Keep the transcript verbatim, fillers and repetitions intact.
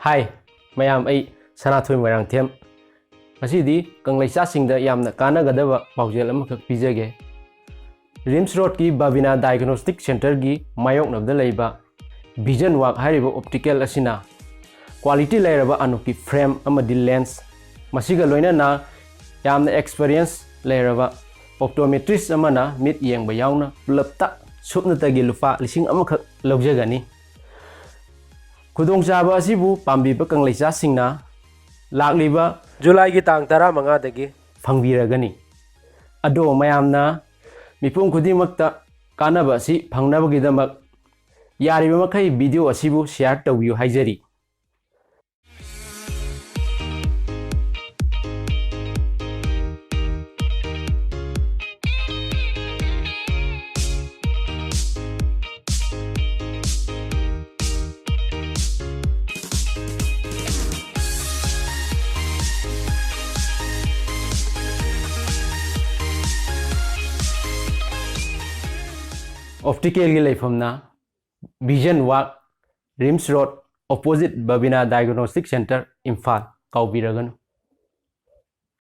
ꯍꯥꯏ ꯃꯌꯥꯝ, ꯑꯩ ꯁꯅꯥꯊꯣꯏ ꯃꯣꯏꯔꯥꯡꯊꯦꯝ꯫ ꯉꯁꯤꯗꯤ ꯀꯪꯂꯩꯆꯥꯁꯤꯡꯗ ꯌꯥꯝꯅ ꯀꯥꯟꯅꯒꯗꯕ ꯄꯥꯎꯖꯦꯜ ꯑꯃꯈꯛ ꯄꯤꯖꯒꯦ꯫ ꯔꯤꯝꯁ ꯔꯣꯗꯀꯤ ꯕꯥꯕꯤꯅꯥ ꯗꯥꯏꯒꯅꯣꯁꯇꯤꯛ ꯁꯦꯟꯇꯔꯒꯤ ꯃꯥꯌꯣꯛꯅꯕꯗ ꯂꯩꯕ ꯚꯤꯖꯟ ꯋꯥꯛ ꯍꯥꯏꯔꯤꯕ ꯑꯣꯞꯇꯤꯀꯦꯜ ꯑꯁꯤꯅ ꯀ꯭ꯋꯥꯂꯤꯇꯤ ꯂꯩꯔꯕ ꯑꯅꯣꯛꯀꯤ ꯐ꯭ꯔꯦꯝ ꯑꯃꯗꯤ ꯂꯦꯟꯁ, ꯃꯁꯤꯒ ꯂꯣꯏꯅꯅ ꯌꯥꯝꯅ ꯑꯦꯛꯁꯄꯔꯤꯌꯦꯟꯁ ꯂꯩꯔꯕ ꯑꯣꯞꯇꯣꯃꯦꯇ꯭ꯔꯤꯁ ꯑꯃꯅ ꯃꯤꯠ ꯌꯦꯡꯕ ꯌꯥꯎꯅ ꯄꯨꯂꯞꯇ ꯁꯨꯞꯅꯇꯒꯤ ꯂꯨꯄꯥ ꯂꯤꯁꯤꯡ ꯑꯃꯈꯛ ꯂꯧꯖꯒꯅꯤ꯫ ꯈꯨꯗꯣꯡꯆꯥꯕ ꯑꯁꯤꯕꯨ ꯄꯥꯝꯕꯤꯕ ꯀꯪꯂꯩꯆꯥꯁꯤꯡꯅ ꯂꯥꯛꯂꯤꯕ ꯖꯨꯂꯥꯏꯒꯤ ꯇꯥꯡ ꯇꯔꯥꯃꯉꯥꯗꯒꯤ ꯐꯪꯕꯤꯔꯒꯅꯤ꯫ ꯑꯗꯣ ꯃꯌꯥꯝꯅ ꯃꯤꯄꯨꯝ ꯈꯨꯗꯤꯡꯃꯛꯇ ꯀꯥꯟꯅꯕ ꯑꯁꯤ ꯐꯪꯅꯕꯒꯤꯗꯃꯛ ꯌꯥꯔꯤꯕ ꯃꯈꯩ ꯚꯤꯗꯤꯑꯣ ꯑꯁꯤꯕꯨ ꯁꯤꯌꯥꯔ ꯇꯧꯕꯤꯌꯨ ꯍꯥꯏꯖꯔꯤ꯫ ꯑꯣꯞꯇꯤꯀꯦꯜꯒꯤ ꯂꯩꯐꯝꯅ vision walk, RIMS road, opposite Babina diagnostic centre, Imphal. ꯀꯥꯎꯕꯤꯔꯒꯅꯨ꯫